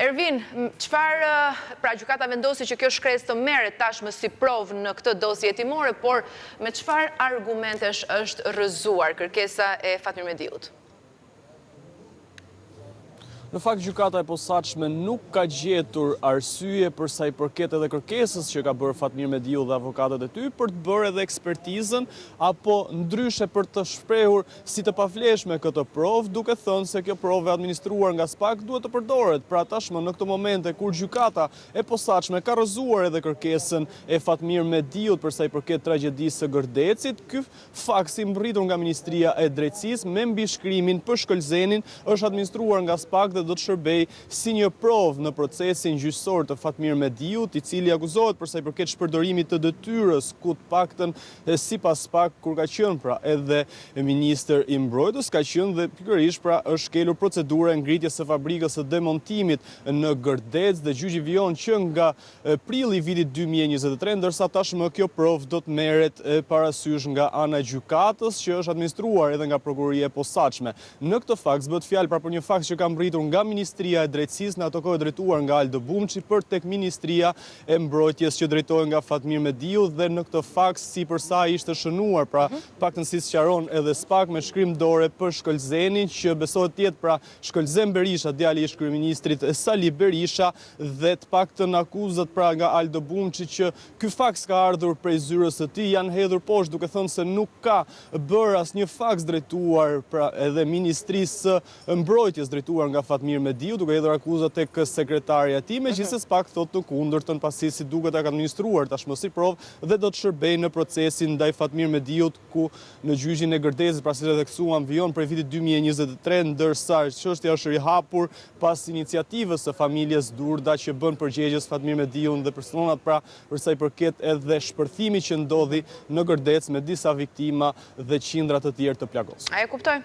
Ervin, çfarë, pra gjykata vendosi që kjo shkresë të merret tashmë si provë në këtë dosje hetimore, por me çfarë argumentesh është rrëzuar kërkesa e Fatmir Mediut? Në fakt gjykata e posaçme nuk ka gjetur arsye për sa i përket edhe kërkesës që ka bërë Fatmir Mediu dhe avokatët e tij për të bërë edhe ekspertizën apo ndryshe për të shprehur si të pavlefshme këtë provë, duke thënë se kjo provë e administruar nga SPAK duhet të përdoret. Pra tashmë në këto momente kur gjykata e posaçme ka rrëzuar edhe kërkesën e Fatmir Mediut për sa i përket tragjedisë së Gërdecit, ky Faks i mbërritur nga Ministria e Drejtësisë me mbishkrimin për Shkëlzenin është administruar nga SPAK dhe do të shërbejë si një provë në procesin gjyqësor të Fatmir Mediut, i cili akuzohet për sa i përket shpërdorimit të detyrës, ku të paktën sipas SPAK kur ka qenë pra edhe ministër i Mbrojtjes ka qenë dhe pikërisht pra është shkelur procedura e ngritjes së fabrikës së demontimit në Gërdec dhe gjyqi vijon që nga prilli i vitit 2023, ndërsa tashmë kjo provë do të merret parasysh nga ana e gjykatës që është administruar edhe nga Prokuroria e Posaçme. Në këtë faks bëhet fjalë pra për një faks që ka mbërritur nga Ministria e Drejtësisë në ato kohë e drejtuar nga Aldo Bumçi për tek Ministria e Mbrojtjes që drejtohej nga Fatmir Mediu dhe në këtë faks sipër saj ishte shënuar pra të paktën si sqaron edhe SPAK me shkrim dore për Shkëlzenin që besohet të jetë pra Shkëlzen Berisha, djali i ish-kryeministrit Sali Berisha dhe të paktën akuzat pra nga Aldo Bumçi që ky faks ka ardhur prej zyrës së tij janë hedhur poshtë duke thënë se nuk ka bërë asnjë faks drejtuar pra edhe Ministrisë së Mbrojtjes drejtuar nga Fatmir Mediu duke hedhur akuza tek sekretarja e tij megjithëse SPAK thotë të kundërtën pasi si duket e ka administruar tashmë si provë dhe do të shërbejë në procesin ndaj Fatmir Mediut ku në gjyqin e Gërdecit, pra siç e theksuam, vijon prej vitit 2023, ndërsa çështja është rihapur pas iniciativës së familjes Durda që bën përgjegjës Fatmir Mediun dhe personat pra për sa i përket edhe shpërthimit që ndodhi në Gërdec me disa viktima dhe qindra të tjerë të plagosur. A e kuptoj.